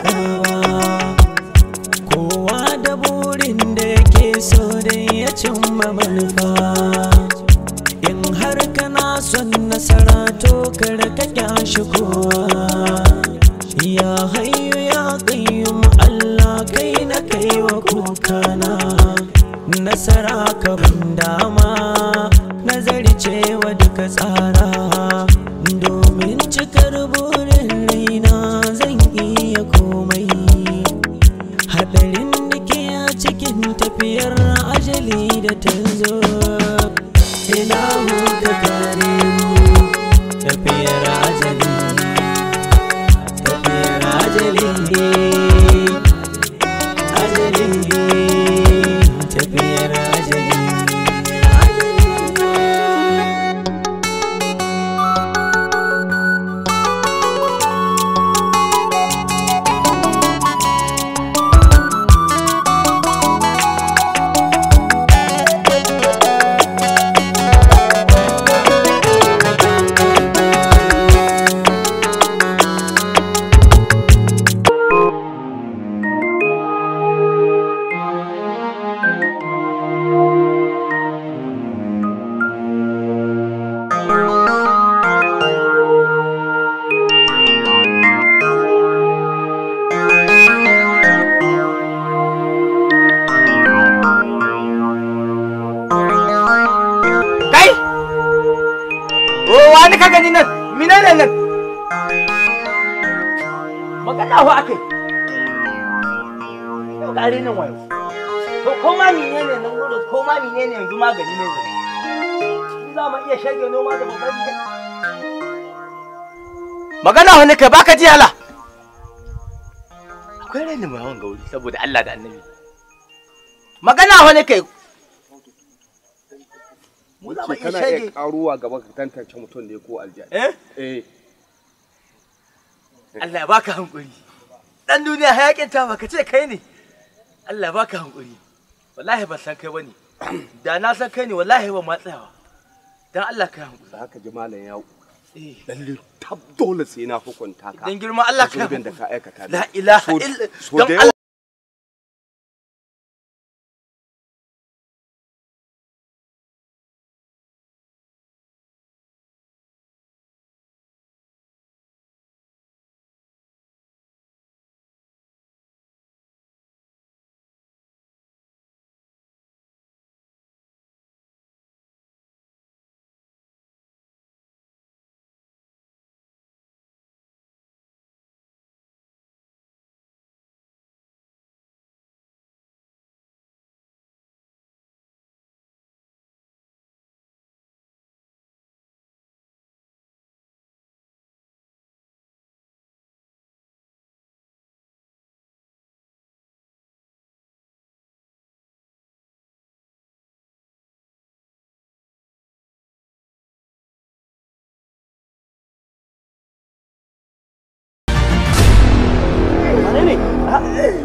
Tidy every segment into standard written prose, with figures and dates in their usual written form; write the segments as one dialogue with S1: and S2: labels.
S1: faɗa ba. Kowa da burin da yake so dai ya cimma manufa. In har kana son nasara to kar ka kyashi kowa. Ya hayyu ya qayyum Allah kai na kai wa kukana. Nasara ka ban dama nazari cewa duka tsara. Domin cikar burin raina zan iya komai. Hadarin da ke a cikin tafiyar ajali da ta zo. Ilahu ka kare mu tafiyar ajali, tafiyar ajali, ajali, tafiyar ajali.
S2: Wani ka gani nan, menene nan? Magana wa akai. Yau kare nan wayo. To ko ma menene nan gudu, ko ma menene yanzu magani ne zai. Za mu iya shage noma da babban gida. Magana wani kai baka ji hala. Akwai rainin mai hawan gauri saboda Allah da Annabi. Magana wani kai.
S3: Kana iya karuwa gaba ka tantance mutum ne ko aljanna.
S2: Eh?
S3: Eh.
S2: Allah ya baka hankuri. Dan duniya hayakin ta baka ce kai ne. Allah ya baka hankuri. Wallahi ban san kai bane. Da na san kai ne wallahi ban ma tsayawa. Dan Allah kai hankuri.
S3: Haka ji malam ya.
S2: Eh.
S3: Lalle tab dole sai na hukunta ka.
S2: Dan girma Allah kai.
S3: Zunubin da ka aikata.
S2: La ilaha illa dan Allah.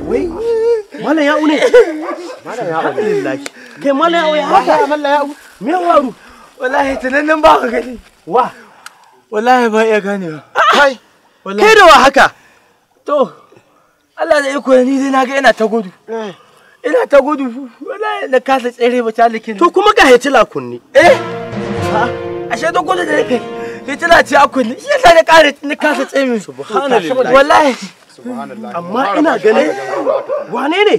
S4: Wai, Malam Ya'u ne? Malam Ya'u. Alhamdulillah. Kai Malam Ya'u ya haka? Malam Ya'u. Me waru?
S2: Wallahi tunanin ba ka gani.
S4: Wa?
S2: Wallahi ba iya ganewa.
S4: Kai.
S2: Wallahi.
S4: Kai da wa haka?
S2: To, Allah da iko ni dai naga ina ta gudu. Ina ta gudu. Wallahi na kasa tsere ba talikin.
S4: To kuma ga hitila kunni.
S2: Eh? Ha? Ashe duk gudu da nake. Hitila ce a kunni. Shi yasa na kare na kasa tsere.
S4: Subhanallah.
S2: Wallahi.
S3: Subhanallah.
S4: Amma ina ganin wane ne?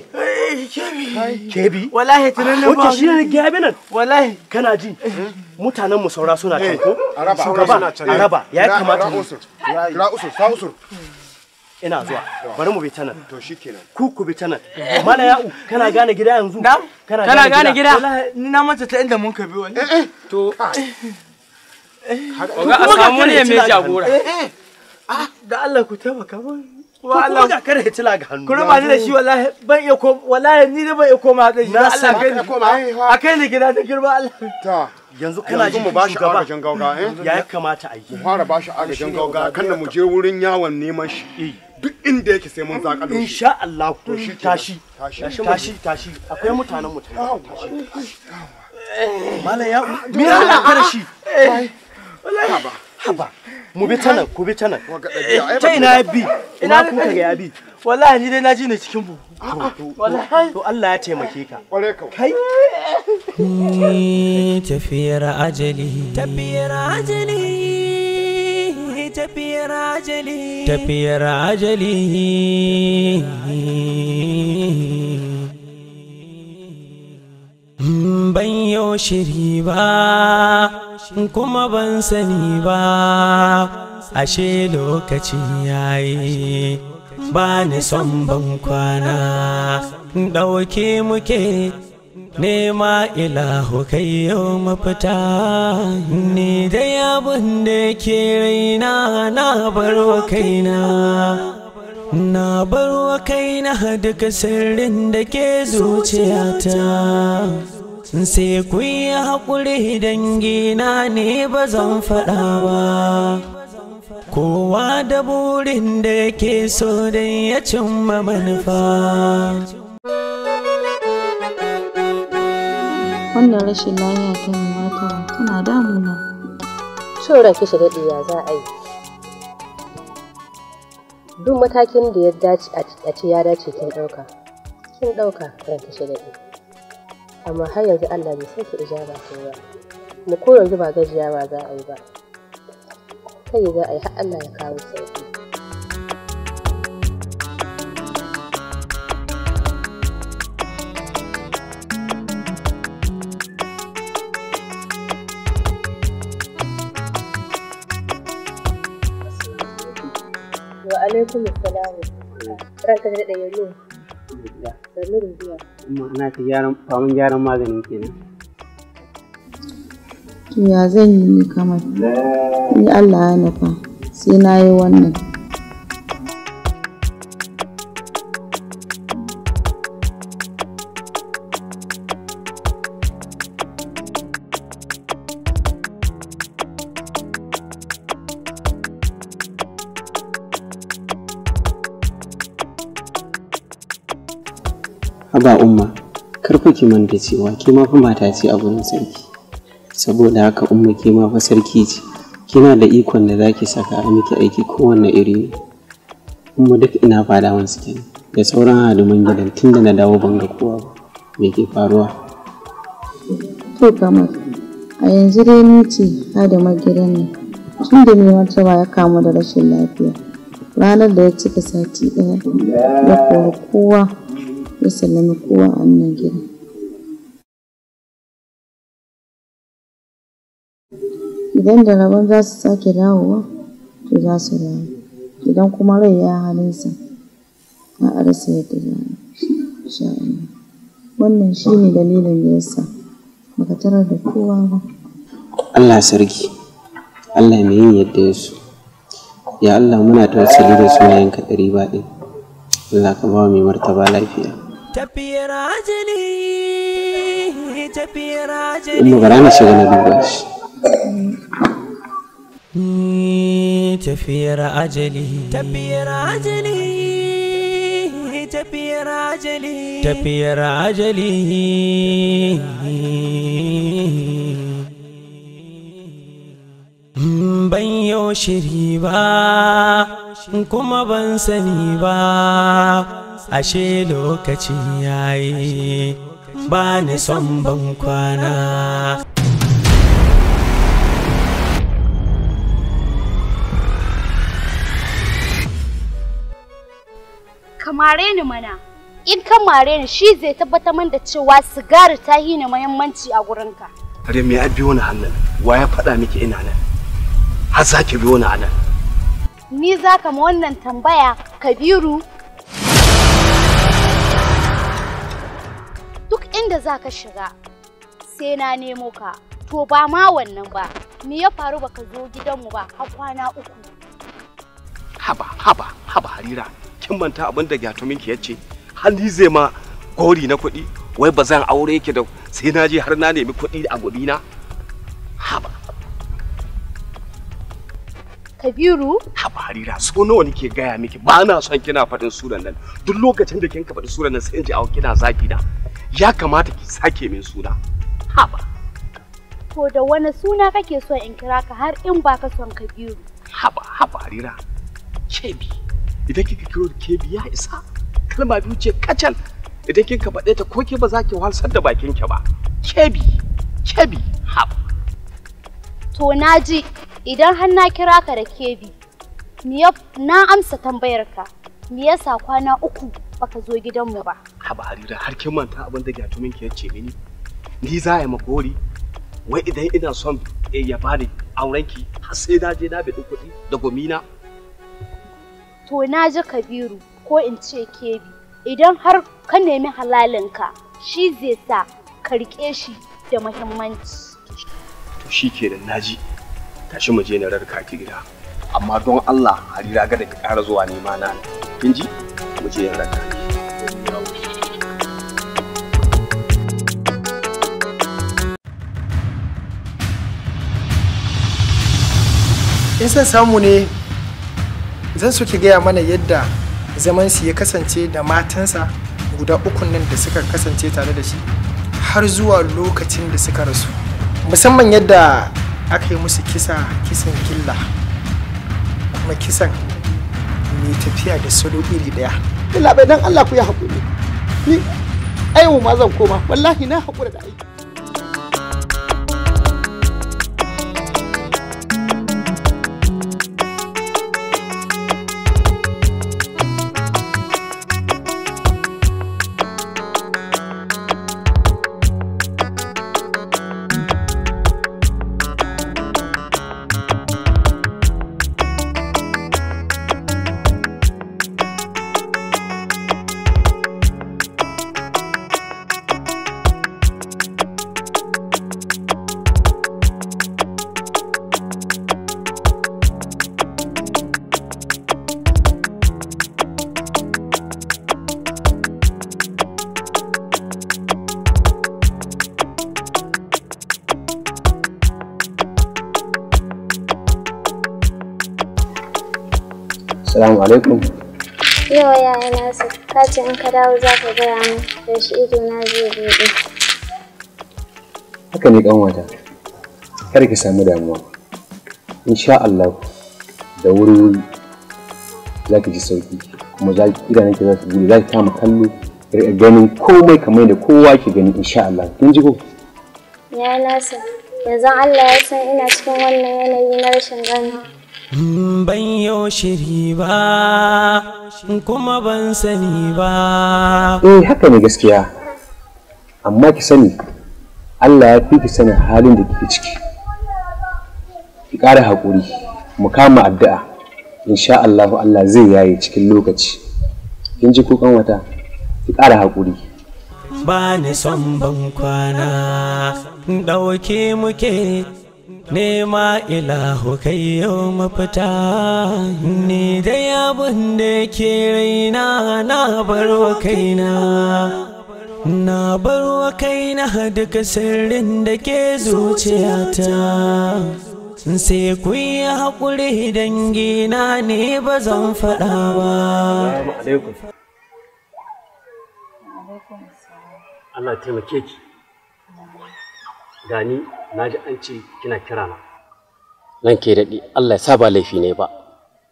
S2: Kebi.
S4: Kebi?
S2: Wallahi tunanin ba.
S4: Wace shi ne gabi nan?
S2: Wallahi.
S4: Kana ji? Mutanen mu saura suna can ko?
S3: Araba.
S4: Shugaba, Araba. Ya kamata mu.
S3: Kira usur, sa usur.
S4: Ina zuwa. Bari mu bi ta nan.
S3: To shikenan.
S4: Ku bi ta nan. Malam Ya'u, kana gane gida yanzu?
S2: Kana gane gida? Wallahi ni na manta ta inda mun ka bi wani.
S5: To. Oga a samu ne mai jagora.
S2: Da Allah ku taimaka mun.
S4: Kuma ga kare hitila ga hannu.
S2: Ku raba ni da shi wallahi ban iya ko wallahi ni da ban iya koma da shi.
S4: Na
S2: Allah kai ni a kai ni gida da girma Allah.
S3: Ta.
S4: Yanzu kana ji
S3: mu bashi
S4: shugaba.
S3: agajin gauga eh?
S4: Ya kamata a yi.
S3: Mu fara bashi agajin gauga kan mu je wurin yawon neman shi. Duk inda yake sai mun zakalo shi.
S4: Insha Allah.
S3: shikenan.
S4: Tashi.
S3: Tashi.
S4: Tashi tashi. Akwai mutanen mu tashi. Malam Ya'u, me ya haɗa ka da shi?
S2: Wallahi
S4: Haba. Mu bi ta nan, ku bi ta nan.
S2: Ta ina ya bi?
S4: Ina kuka ga ya bi?
S2: Wallahi ni dai na ji ne cikin buhu.
S4: Wallahi to Allah ya taimake ka. Kai.
S1: Tafiyar ajali, tafiyar ajali, tafiyar ajali, tafiyar ajali. Ban yau shiri ba, kuma ban sani ba, ashe lokaci yayi. Ba ni son ban kwana, ɗauke muke nema ilahu kai yau mafita. Ni dai abin da ke raina na barwa kaina, na barwa kaina duka sirrin da ke zuciyata. Sai ku yi haƙuri dangina ne ba zan faɗa ba. Kowa da burin da yake so don ya cimma manufa.
S6: Wannan rashin lafiya ta mai martaba tana damuna.
S7: Cin ranki shi daɗe ya za a yi. Duk matakin da ya dace a ce ya dace kin ɗauka. Kin ɗauka ranki shi daɗe. Amma har yanzu Allah bai sake ijaba ta ba. Mu ko yanzu ba gajiya ba za a yi ba. Kai za a yi har Allah ya kawo sauƙi. Wa alaikum assalam. Ranka da daɗe yalo. Sannu da zuwa.
S5: Amma ana ta gyaran faman gyaran maganin kenan.
S6: To ya zan yi ne kamar? Ni Allah ya nufa sai na yi wannan.
S5: Haba umma, kar fa ki manta cewa ke ma fa mata ce a gurin sarki. Saboda haka umma ke ma fa sarki ce. Kina da ikon da zaki saka a miki aiki kowanne iri ne. Umma duk ina fadawan su kenan. Da sauran hadiman gidan tunda na dawo ban ga kowa ba. Me ke faruwa?
S6: To kamar a yanzu dai ni ce hadimar gidan nan. Tun da mai martaba ya kamu da rashin lafiya. Ranar da ya cika sati ɗaya ya kori kowa ya sallami kowa a wannan gidan. Idan da rabon za su sake dawowa, to za su dawo. Idan kuma rai ya halinsa, za a rasa yadda za a yi. Insha Allah. Wannan shi ne dalilin da ya sa baka tarar da kowa ba.
S5: Allah sarki, Allah mai yin yadda ya so. Ya Allah muna tawassuli da sunayenka ɗari ba ɗaya. Allah ka ba mai martaba lafiya.
S1: Tafiyar ajali, tafiyar ajali.
S5: Umma bara na shiga na duba shi.
S1: Tafiyar ajali, tafiyar ajali, tafiyar ajali, tafiyar ajali. Ban yau shiri ba, kuma ban sani ba, ashe lokaci yayi, ba ni son ban kwana.
S8: Kamare ni mana, in ka mare ni shi zai tabbatar min da cewa sigari ta yi ni muhimmanci a gurinka.
S4: Kare me ya biyo ni hannan? Wa ya faɗa miki ina nan? Har za ki biyo ni anan?
S8: Ni za ka ma wannan tambaya, Kabiru? Duk inda za ka shiga, sai na nemo ka. To ba ma wannan ba, me ya faru baka zo gidanmu ba har kwana 3?
S4: Haba, haba, haba Harira. Kin manta abin da gyatuminki ya ce? Har ni zai ma gori na kuɗi, wai ba zan aure ki da sai na je har na nemi kuɗi a gurina. Haba.
S8: Kabiru?
S4: Haba Harira, so nawa nake gaya miki ba na son kina faɗin sunan nan. Duk lokacin da kin ka faɗi sunan nan sai in ji awa kina zagi na. Ya kamata ki sake min suna. Haba.
S8: To da wani suna kake so in kira ka har in baka son Kabiru?
S4: Haba haba Harira. Kebi. Idan kika kiro da kebi ya isa. Kalma biyu ce kacal. Idan kika faɗe ta ko ke ba za ki walsar da bakin ki ba. Kebi. Kebi. Haba.
S8: To naji idan har na kira ka da kebi. Na amsa tambayar ka. Me yasa kwana 3 baka zo gidanmu ba?
S4: Haba Harira, har kin manta abin da gyatumin ki yace mini? Ni za a yi magori. Wai idan ina son ya bani aurenki har sai na je na biɗi kuɗi da gomina.
S8: To na ji Kabiru ko in ce Kebi, idan har ka nemi halalinka shi zai sa ka riƙe shi da muhimmanci.
S4: To shi kenan naji, tashi mu je na rarka ki gida. Amma don Allah Harira ga da ki ƙara zuwa nema na. Kin ji? Mu je na rarka ki.
S9: In san samu ne zan so ki gaya mana yadda zaman su ya kasance da matansa guda 3 nan da suka kasance tare da shi har zuwa lokacin da suka rasu, musamman yadda aka yi musu kisa kisan gilla kuma kisan mai tafiya da salo iri daya.
S10: Labai dan Allah ku yi haƙuri, ni aiwo ma zan koma, wallahi na haƙura da aiki.
S5: Assalamu alaikum.
S11: Yau yaya Nasir, ka ce in ka dawo za ka gaya min yaushe ido na zai buɗe.
S5: Haka ne ƙanwata. Kada ki samu damuwa. Insha Allah da wuri-wuri za ki ji sauki kuma za ki idanunki za su buɗe, za ki kama kallo, ki ganin komai kamar da kowa ke gani insha Allah. Kin ji ko?
S11: Yaya Nasir, yanzu Allah ya san ina cikin wannan yanayi na rashin gani.
S1: Ban yau shiri ba kuma ban sani ba.
S5: Eh haka ne gaskiya, amma ki sani Allah ya fi ki sanin halin da kike ciki. Ki ƙara haƙuri, mu kama addu'a, insha Allah Allah zai yaye cikin lokaci. Kin ji ko ƙanwata? Ki ƙara haƙuri.
S1: Ba ni son ban kwana, ɗauke muke nema ilahu kai yau mafita, ni dai abin da ke raina na barwa kaina, na barwa kaina duka sirrin da ke zuciyata, sai ku yi haƙuri dangina ne ba zan faɗa ba.
S12: Allah taimake ki. Gani na ji an ce kina kira na. Nan ke daɗi, Allah ya sa ba laifi ne ba.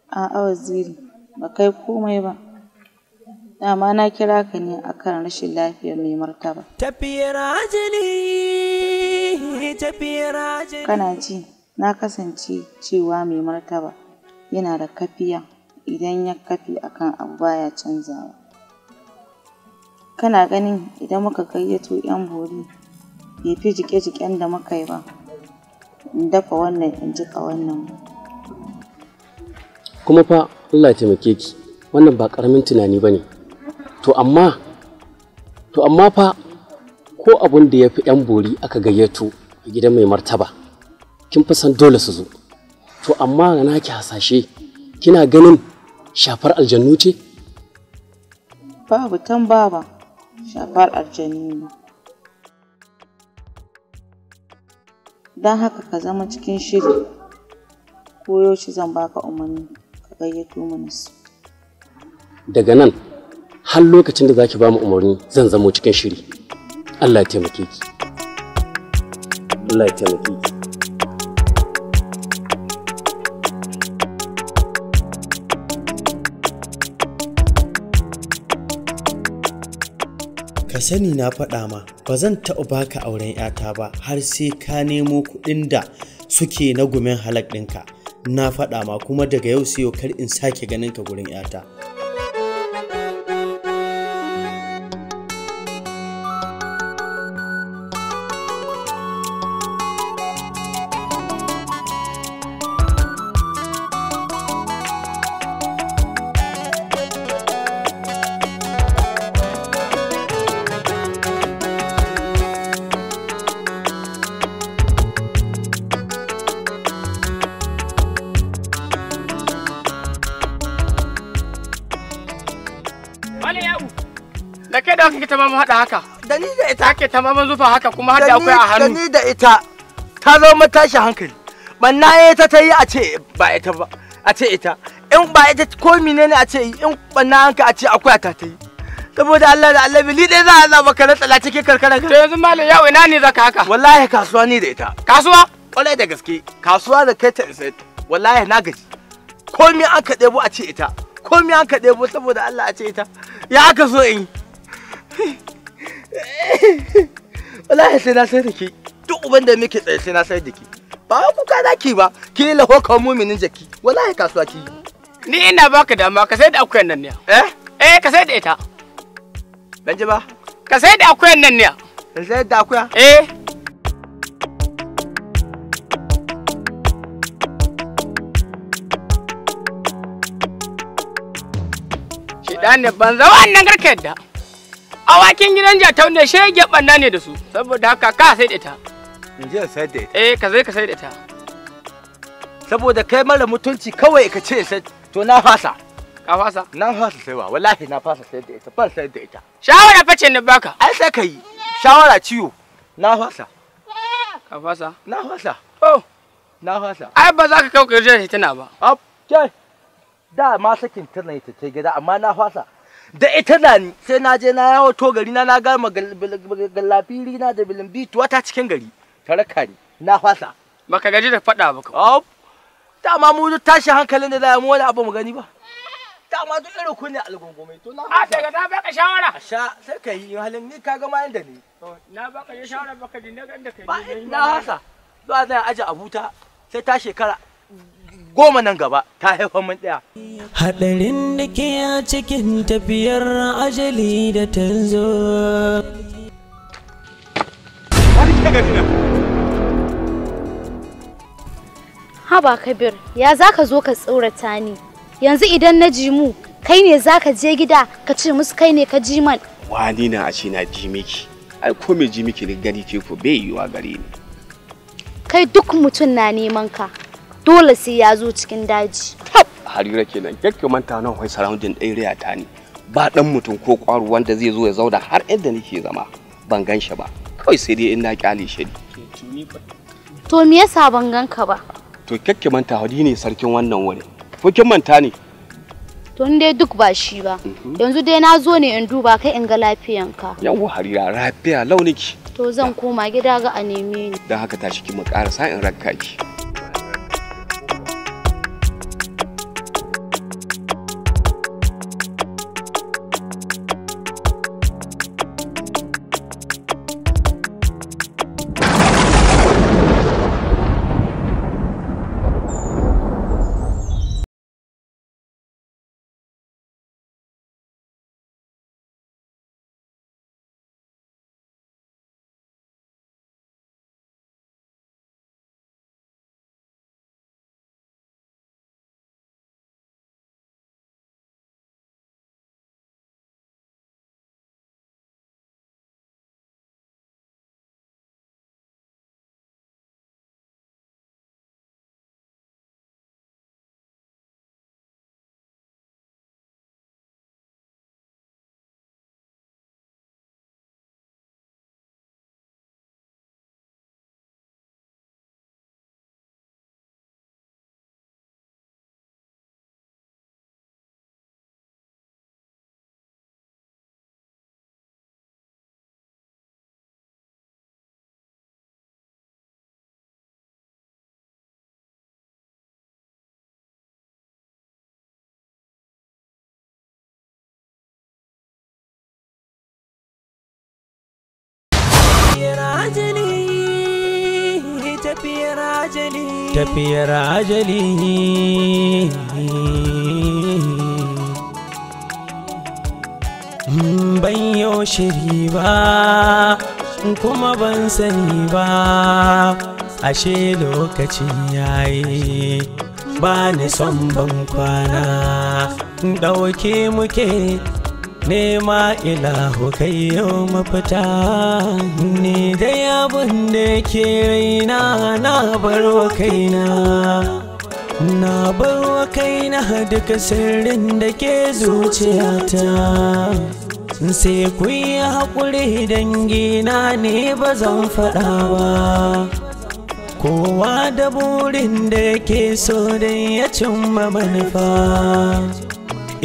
S6: A'a Waziri, ba kai komai ba. Dama na kira ka ne akan rashin lafiyar mai martaba.
S1: Tafiyar ajali, tafiyar ajali.
S6: Kana ji, na kasance cewa mai martaba yana da kafiya, idan ya kafe akan abu baya canzawa. Kana ganin idan muka gayyato 'yan bori bai fi jike-jiken da muka yi ba, in dafa wannan in jiƙa wannan.
S12: Kuma fa Allah ya taimake ki, wannan ba ƙaramin tunani ba ne. To amma fa ko abun da ya fi 'yan bori aka gayyato a gidan mai martaba, kin fi san dole su zo. To amma na ki hasashe, kina ganin shafar aljannu ce?
S6: Babu tambaba, shafar aljannu ne. Don haka ka zama cikin shiri, ko yaushe zan baka umarni ka gayyato mana su.
S12: Daga nan har lokacin da zaki bamu umarni zan zamo cikin shiri. Allah ya taimake ki. Allah ya taimake ki.
S5: Ka sani na faɗa ma, ba zan taɓa baka auren 'yata ba har sai ka nemo kuɗin da suke na gumin halak ɗinka. Na faɗa ma kuma daga yau sai yau kar in sake ganin ka gurin 'yata.
S13: Da kai da kake tamamin hada haka.
S2: Da ni da ita.
S13: Kake tamamin zufa haka kuma har da akwai a hannu.
S2: Da ni da ita ta zo mu tashi hankali. Banna ita ta yi a ce ba ita ba. A ce ita. In ba ita ko menene a ce in banna hanka a ce akwai ta ta yi. Saboda Allah da Allah ni dai za a zaba ka tsala cikin karkara.
S13: To yanzu malam yau ina ne zaka haka?
S2: Wallahi kasuwa ni da ita.
S13: Kasuwa?
S2: Kwarai da gaske. Kasuwa da kai ta isa. Wallahi na gaji. Komai an ka ɗebo a ce ita. Komai an ka ɗebo saboda Allah a ce ita. Ya aka so in yi. Wallahi sai na sayar da ke. Duk uban da muke tsaye sai na sayar da ke. Ba kuka zaki ba, ki laho ka muminin jaki. Wallahi kasuwa ki.
S13: Ni ina baka dama ka sayar da akuyan nan ne.
S2: Eh?
S13: Eh ka sayar da ita.
S2: Ban ji ba.
S13: Ka sayar da akuyan nan ne.
S2: In sayar da akuya?
S13: Eh. Shi ne banza wannan garka yadda. Awakin gidan jatau ne shege banna ne da su, saboda haka ka sai da ita.
S2: In je sai da ita.
S13: Eh, ka zai ka sai da ita.
S2: Saboda kai mara mutunci kawai ka ce sai to na fasa.
S13: Ka fasa?
S2: Na fasa saiwa, wallahi na fasa sayar da ita, ban sayar da ita.
S13: Shawara fa ce ni baka.
S2: Ai sai ka yi. Shawara ciwo. Na fasa.
S13: Ka fasa?
S2: Na fasa.
S13: Oh,
S2: na fasa.
S13: Ai ba za ka kawo ka tana ba.
S2: Ab, kai. Da ma sakin tana ita ce gida amma na fasa. Da ita na ni sai na je na yawo to gari na na gama gallafiri na da bilimbi ta cikin gari ta raka ni na fasa.
S13: Baka gaji da faɗa ba ka.
S2: Ab, dama mu duk tashi hankalin da za mu wani abu mu gani ba. Dama duk irin ku ne algungumai to na
S13: A daga na baka shawara.
S2: Sha sai ka yi halin ni ka gama yanda ni.
S13: Na baka shawara baka dinga inda kai.
S2: Ba na fasa. Zuwa zan aje abuta sai ta shekara 10 nan gaba ta haifar mun ɗaya.
S1: Haɗarin da ke a cikin tafiyar ajali da ta zo.
S8: Haba Kabir, ya za ka zo ka tsorata ni? Yanzu idan na ji mu, kai ne za ka je gida ka ce musu kai ne ka ji man.
S4: Wani na a ce na ji miki. Ai ko me ji miki ne gani ke ko bai yiwa gare ni.
S8: Kai duk mutum na neman ka. Dole sai ya zo cikin daji.
S4: Harira kenan, kake manta nan wai surrounding area ta ne. Ba dan mutum ko kwaro wanda zai zo ya zauna har inda nake zama. Ban gan shi ba. Kawai sai dai in na kyale shi.
S8: To me yasa ban gan ka ba?
S4: To kake manta hadi ne sarkin wannan wurin. Ko kin manta ne?
S8: To ni dai duk ba shi ba. Yanzu dai na zo ne in duba kai in ga lafiyanka.
S4: Yawwa Harira, lafiya launiki.
S8: To zan koma gida ga a neme ni.
S4: Dan haka tashi ki mu karasa in rakka ki.
S1: Tafiyar ajali, tafiyar ajali, tafiyar ajali. Ban yau shiri ba kuma ban sani ba, ashe lokacin yayi. Ba ni son ban kwana, ɗauke muke nema ilahu kai yau mafita. Ni dai abin da ke raina na barwa kaina, na barwa kaina duka sirrin da ke zuciyata. Sai ku yi haƙuri dangina ne ba zan faɗa ba. Kowa da burin da yake so don ya cimma manufa.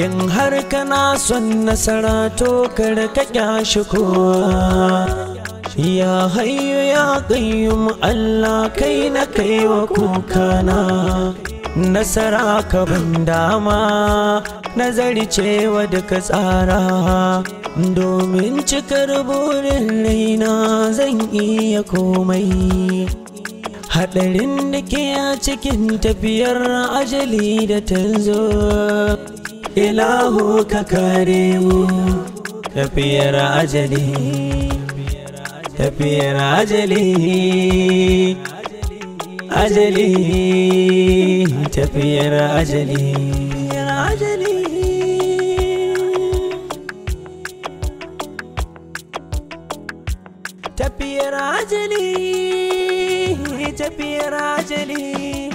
S1: In har kana son nasara to kar ka kyashi kowa. Ya hayyu ya qayyum Allah kai na kai wa kukana. Nasara ka ban dama nazari cewa duka tsara. Domin cikar burin raina zan iya komai. Haɗarin da ke a cikin tafiyar ajali da ta zo, ilahu ka kare mu. Tafiyar ajali, tafiyar ajali, ajali, tafiyar ajali, ajali. Tafiyar ajali, tafiyar ajali.